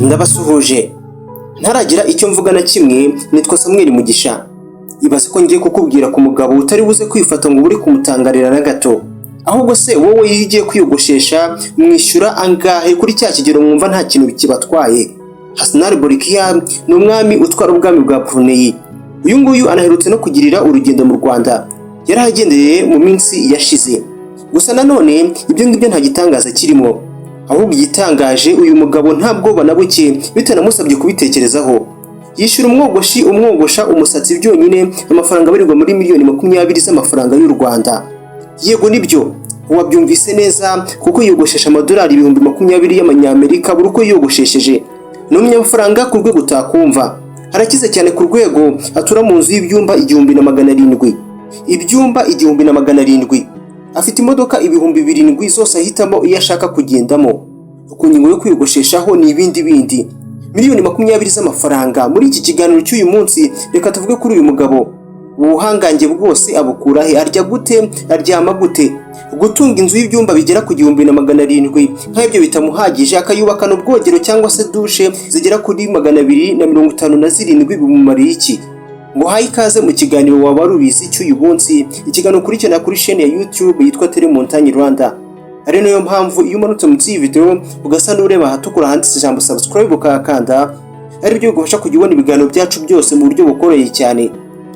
Ndabasuhuje, ntaragira icyo mvuga na kimwe. Nitwa Samuel Mugisha. Ibaze ko ngiye kukubwira ku mugabo utari buze kwifata ngo uri kumutangarira na gato. Ahubwo se wowe, iyo ugiye kwiyogoshesha mwishyura angahe kuri cya kigero mwumva nta kintu kibatwaye? Hassanal Bolkiah ni umwami utwara ubwami bwa Brunei. Uyu nguyu anaherutse no kugirira urugendo mu Rwanda, yarahagendeye mu minsi yashize. Gusa nanone ibyo ngibyo nta gitangaza kirimo, ahubwo igitangaje, uyu mugabo nta bwoba na buke, bitanamusabye kubitekerezaho, yishyura umwogoshi umwogosha umusatsi byonyine amafaranga abarirwa muri miliyoni 20 z'amafaranga y'u Rwanda. Yego, nibyo, wabyumvise neza, kuko yiyogoshesha amadolari 20,000 y'amanyamerika buri uko yiyogoshesheje. Ni umunyamafaranga ku rwego utakumva. Arakize cyane ku rwego atura mu nzu y'ibyumba 1700, ibyumba 1700. Afite imodoka 7000, zose ahitamo iyo ashaka kugendamo. Ku ngingo yo kwiyogosheshaho ni ibindi bindi, miliyoni 20 z'amafaranga. Muri iki kiganiro cy'uyu munsi, reka tuvuge kuri uyu mugabo. Ubuhangange bwose abukura he? Arya gute? Aryama gute? Gutunga inzu y'ibyumba bigera ku 1700 nk'ibyo bitamuhagije, akayubakana ubwogero cyangwa se dushe zigera kuri 257, bimumariye iki? Ngo haye ikaze mu kiganiro Waba Rubizi cy'uyu munsi, ikiganiro ukurikirana kuri chaîne ya YouTube yitwa Telemontagne Rwanda. Ari nayo mpamvu iyo umanutse munsi y'iyi video ugasa n'ureba ahatukura handitse ijambo "subscribe", ukahakanda, ari byo bigufasha kujya ubona ibiganiro byacu byose mu buryo bukoroheye cyane.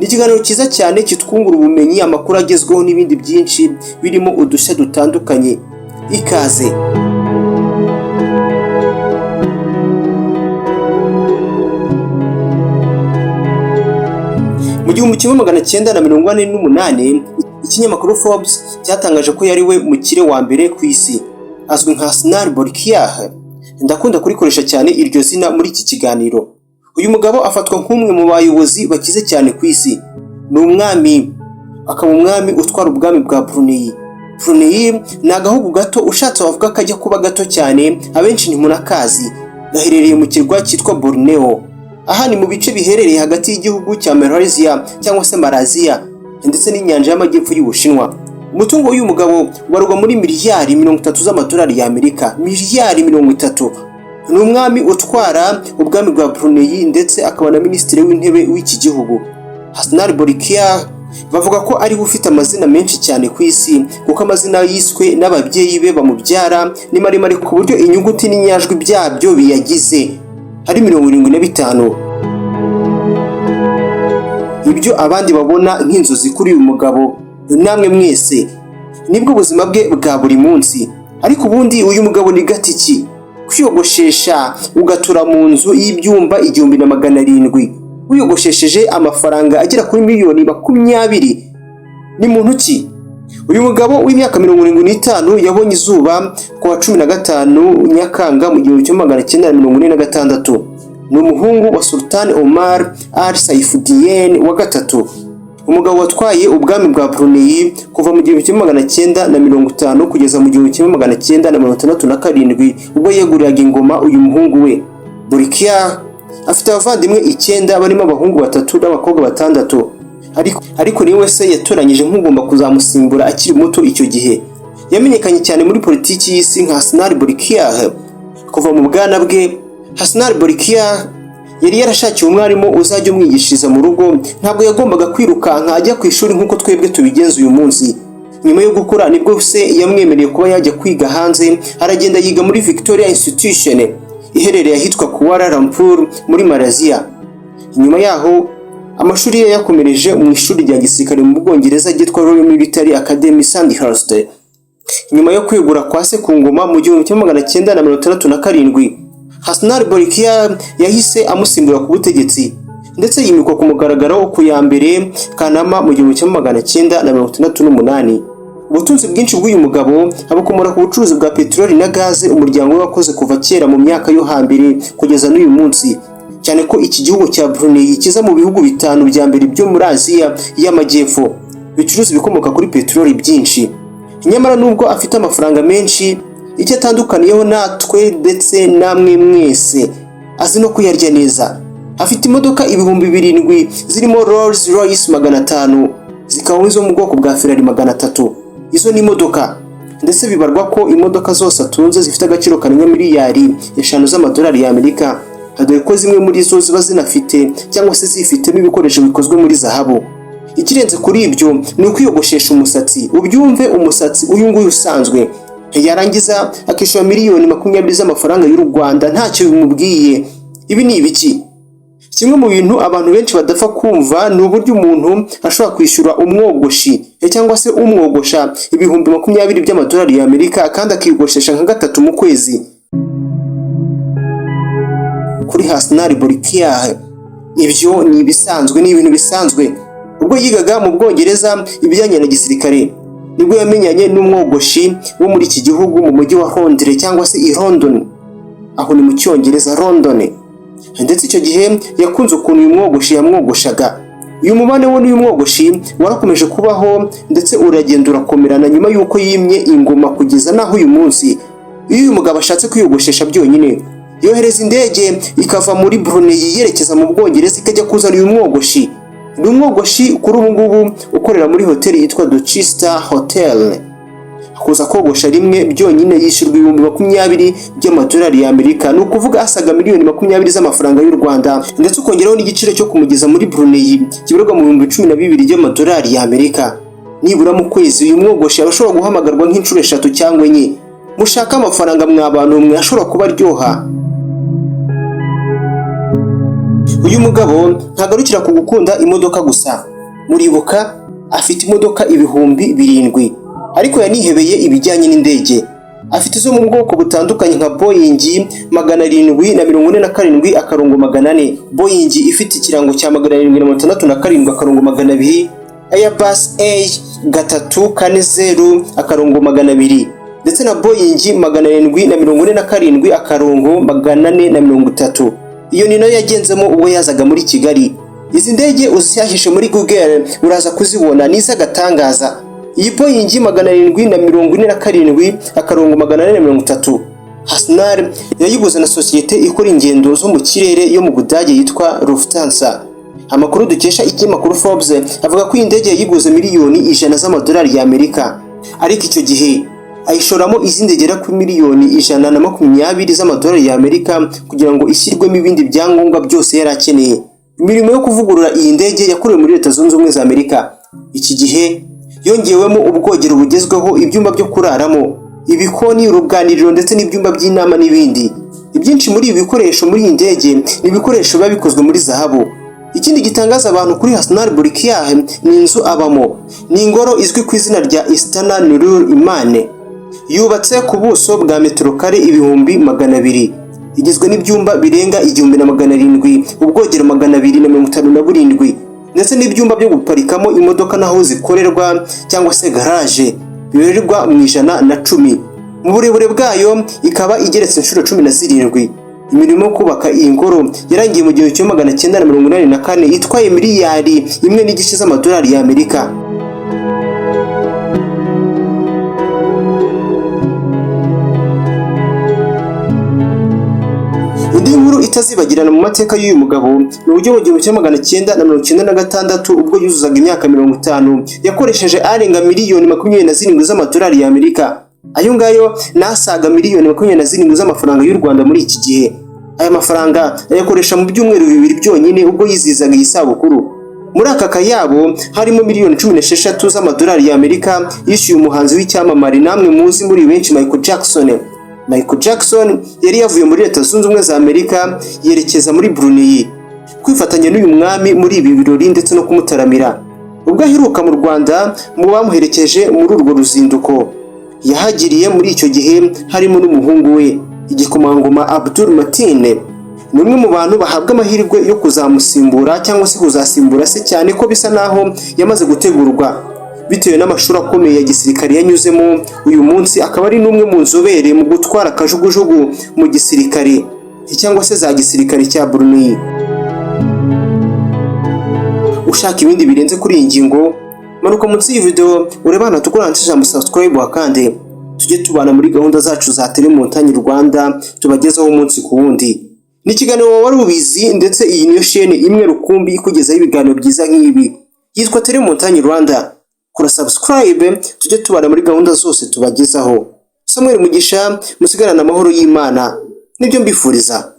Ni ikiganiro cyiza cyane kitwungura ubumenyi, amakuru agezweho n'ibindi byinshi birimo udushya dutandukanye. Ikaze. Mu 1948, ikinyamakuru Forbes cyatangaje ko yari we mukire wa mbere ku isi. Azwi nka Hassanal Bolkiah. Ndakunda kurikoresha cyane iryo zina muri iki kiganiro. Uyu mugabo afatwa nk'umwe mu bayobozi bakize cyane ku isi. Ni umwami, akaba umwami utwara ubwami bwa Brunei. Brunei ni agahugu gato, ushatse wavuga kajya kuba gato cyane, abenshi ntimunakazi. Gaherereye mu kirwa cyitwa Borneo. Aha ni mu bice biherereye hagati y'igihugu cya Malaysia cyangwa se Malaysia ndetse n'inyanja y'amajyepfo y'Ubushinwa. Umutungo w'uyu mugabo ubarwa muri miliyari 30 z'amadolari y'Amerika, miliyari 30. Ni umwami utwara ubwami bwa Brunei ndetse akaba na minisitiri w'intebe w'iki gihugu. Hassanal Bolkiah bavuga ko ariwe ufite amazina menshi cyane ku isi, kuko amazina yiswe n'ababyeyi be bamubyara ni maremare ku buryo inyuguti n'inyajwi byabyo biyagize ari 75. Ibyo abandi babona nk'inzozi, kuri uyu mugabo namwe mwese nibwo buzima bwe bwa buri munsi. Ariko ubundi uyu mugabo ni gatiki? Kwiyogoshesha ugatura mu nzu y'ibyumba 1700, wiyogoshesheje amafaranga agera kuri miliyoni 20, ni muntu ki? Uyu mugabo w'imyaka 75 yabonye izuba ku wa 15 Nyakanga mu 1946. Ni umuhungu wa Sultan Omar Al Saifuddien wa gatatu, umugabo watwaye ubwami bwa Brunei kuva mu 1950 kugeza mu 1967, ubwo yeguriraga ingoma uyu muhungu we. Bolkiah afite abavandimwe icyenda, barimo abahungu batatu n'abakobwa batandatu, ariko niwe se yatoranyije nk'ugomba kuzamusimbura akiri muto. Icyo gihe yamenyekanye cyane muri politiki y'isi nka Hassanal Bolkiah. Kuva mu bwana bwe, Hassanal Bolkiah yari yarashakiwe umwarimu uzajya umwigishiriza mu rugo. Ntabwo yagombaga kwirukanka ajya ku ishuri nk'uko twebwe tubigenza uyu munsi. Nyuma yo gukura nibwo se yamwemereye kuba yajya kwiga hanze, aragenda yiga muri Victoria Institution iherereye ahitwa Kuala Lumpur muri Malaysia. Nyuma yaho amashuri ye yakomereje mu ishuri rya gisirikare mu Bwongereza ryitwa Royal Military Academy Sandhurst. Nyuma yo kwegura kwa se ku ngoma mu 1967, Hassanal Bolkiah yahise amusimbura ku butegetsi, ndetse yimikwa ku mugaragaro ku ya mbere Kanama mu 1968. Ubutunzi bwinshi bw'uyu mugabo abukomora ku bucuruzi bwa peteroli na gaze umuryango we wakoze kuva kera mu myaka yo hambere kugeza n'uyu munsi, cyane ko iki gihugu cya Brunei kiza mu bihugu bitanu bya mbere byo muri Aziya y'Amajyepfo bicuruza ibikomoka kuri peteroli byinshi. Nyamara nubwo afite amafaranga menshi, icyo atandukaniyeho natwe ndetse namwe mwese, azi no kuyarya neza. Afite imodoka 7000 zirimo Rolls Royce 500, zikaba izo mu bwoko bwa Ferrari 300. Izo ni imodoka, ndetse bibarwa ko imodoka zose atunze zifite agaciro karenga miliyari 5 z'amadolari y'Amerika, dore ko zimwe muri zo ziba zinafite cyangwa se zifitemo ibikoresho bikozwe muri zahabu. Ikirenze kuri ibyo ni ukwiyogoshesha umusatsi, ubyumve, umusatsi uyu nguyu usanzwe, yarangiza akishyura miliyoni 20 z'amafaranga y'u Rwanda ntacyo bimubwiye. Ibi ni ibiki? Kimwe mu bintu abantu benshi badapfa kumva ni uburyo umuntu ashobora kwishyura umwogoshi cyangwa se umwogosha 20,000 by'amadolari y'Amerika kandi akiyogoshesha nka gatatu mu kwezi. Kuri Hassanal Bolkiah ibyo ni ibisanzwe, ni ibintu bisanzwe. Ubwo yigaga mu Bwongereza ibijyanye na gisirikare, nibwo yamenyanye n'umwogoshi wo muri iki gihugu mu mujyi wa Londres cyangwa se i London, aho ni mu Cyongereza London. Ndetse icyo gihe yakunze ukuntu uyu mwogoshi yamwogoshaga. Uyu mubane we n'uyu mwogoshi warakomeje kubaho, ndetse uragenda urakomerana nyuma y'uko yimye ingoma, kugeza n'aho uyu munsi iyo uyu mugabo ashatse kwiyogoshesha byonyine, yohereza indege ikava muri Brunei yerekeza mu Bwongereza, ikajya kuzana uyu mwogoshi. Ni umwogoshi kuri ubu ngubu ukorera muri hoteli yitwa Dorchester Hotel. Kuza kogosha rimwe byonyine yishyurwa 20,000 by'amadolari y'Amerika, ni ukuvuga asaga miliyoni 20 z'amafaranga y'u Rwanda, ndetse ukongeraho n'igiciro cyo kumugeza muri Brunei kibarirwa mu 12,000 by'amadolari y'Amerika. Nibura mu kwezi uyu mwogoshi aba ashobora guhamagarwa nk'inshuro eshatu cyangwa enye. Mushaka amafaranga mwa bantu mwe, ashobora kuba aryoha. Uyu mugabo ntagarukira ku gukunda imodoka gusa. Muribuka afite imodoka 7000, ariko yanihebeye ibijyanye n'indege. Afite izo mu bwoko butandukanye nka Boeing 747-400, Boeing ifite ikirango cya 767-200, Airbus A 340-200, ndetse na Boeing 747-430. Iyo ni nayo yagenzemo ubwo yazaga muri Kigali. Izi ndege uzishyashije muri Google uraza kuzibona, ni iz'agatangaza. Iyi Boeing 747-430, Hassanal yayiguze na sosiyete ikora ingendo zo mu kirere yo mu Budage yitwa Lufthansa. Amakuru dukesha ikinyamakuru Forbes avuga ko iyi ndege yayiguze miliyoni 100 z'amadolari y'Amerika, ariko icyo gihe ayishoramo izindi zigera kuri miliyoni 120 z'amadolari y'Amerika kugira ngo ishyirwemo ibindi byangombwa byose yari akeneye. Imirimo yo kuvugurura iyi ndege yakorewe muri Leta Zunze Ubumwe za Amerika. Iki gihe yongewemo ubwogero bugezweho, ibyumba byo kuraramo, ibikoni, uruganiriro ndetse n'ibyumba by'inama n'ibindi. Ibyinshi muri ibi bikoresho muri iyi ndege ni ibikoresho biba bikozwe muri zahabu. Ikindi gitangaza abantu kuri Hassanal Bolkiah ni inzu abamo. Ni ingoro izwi ku izina rya Istana Nurul Iman, yubatse ku buso bwa metero kare 200,000, igizwe n'ibyumba birenga 1700, ubwogero 257, ndetse n'ibyumba byo guparikamo imodoka n'aho zikorerwa cyangwa se garage bibarirwa mu 110. Mu burebure bwayo ikaba igeretse inshuro 17. Imirimo yo kubaka iyi ngoro yarangiye mu 1984, itwaye miliyari 1.5 z'amadolari y'Amerika. Indi nkuru itazibagirana mu mateka y'uyu mugabo ni uburyo mu 1996, ubwo yuzuzaga imyaka 50, yakoresheje arenga miliyoni 27 z'amadolari y'Amerika. Ayo ngayo n'asaga miliyoni 27 z'amafaranga y'u Rwanda muri iki gihe. Aya mafaranga ayakoresha mu byumweru 2 byonyine ubwo yizihizaga iyi sabukuru. Muri aka kayabo harimo miliyoni 16 z'amadolari y'Amerika yishyuye umuhanzi w'icyamamare namwe muzi muri benshi, Michael Jackson. Michael Jackson yari yavuye muri Leta Zunze Ubumwe za Amerika yerekeza muri Brunei kwifatanya n'uyu mwami muri ibi birori ndetse no kumutaramira. Ubwo aheruka mu Rwanda, mu bamuherekeje muri urwo ruzinduko yahagiriye muri icyo gihe harimo n'umuhungu we igikomangoma Abdul Mateen. Ni umwe mu bantu bahabwa amahirwe yo kuzamusimbura cyangwa se kuzasimbura se, cyane ko bisa naho yamaze gutegurwa bitewe n'amashuri akomeye ya gisirikare yanyuzemo. Uyu munsi akaba ari n'umwe mu nzobere mu gutwara kajugujugu mu gisirikare cyangwa se za gisirikare cya Brunei. Ushaka ibindi birenze kuri iyi ngingo, manuka munsi y'iyi video urebe ahantu hatukura handitse ijambo subscribe, wakande tujye tubana muri gahunda zacu za Telemontagne Rwanda tubagezaho umunsi ku wundi. Ni ikiganiro wari ubizi, ndetse iyi niyo shene imwe rukumbi ikugezaho ibiganiro byiza nk'ibi, yitwa Telemontagne Rwanda. Kora subscribe tujye tubana muri gahunda zose tubagezaho. Samuel Mugisha, musigarane amahoro y'Imana, nibyo mbifuriza.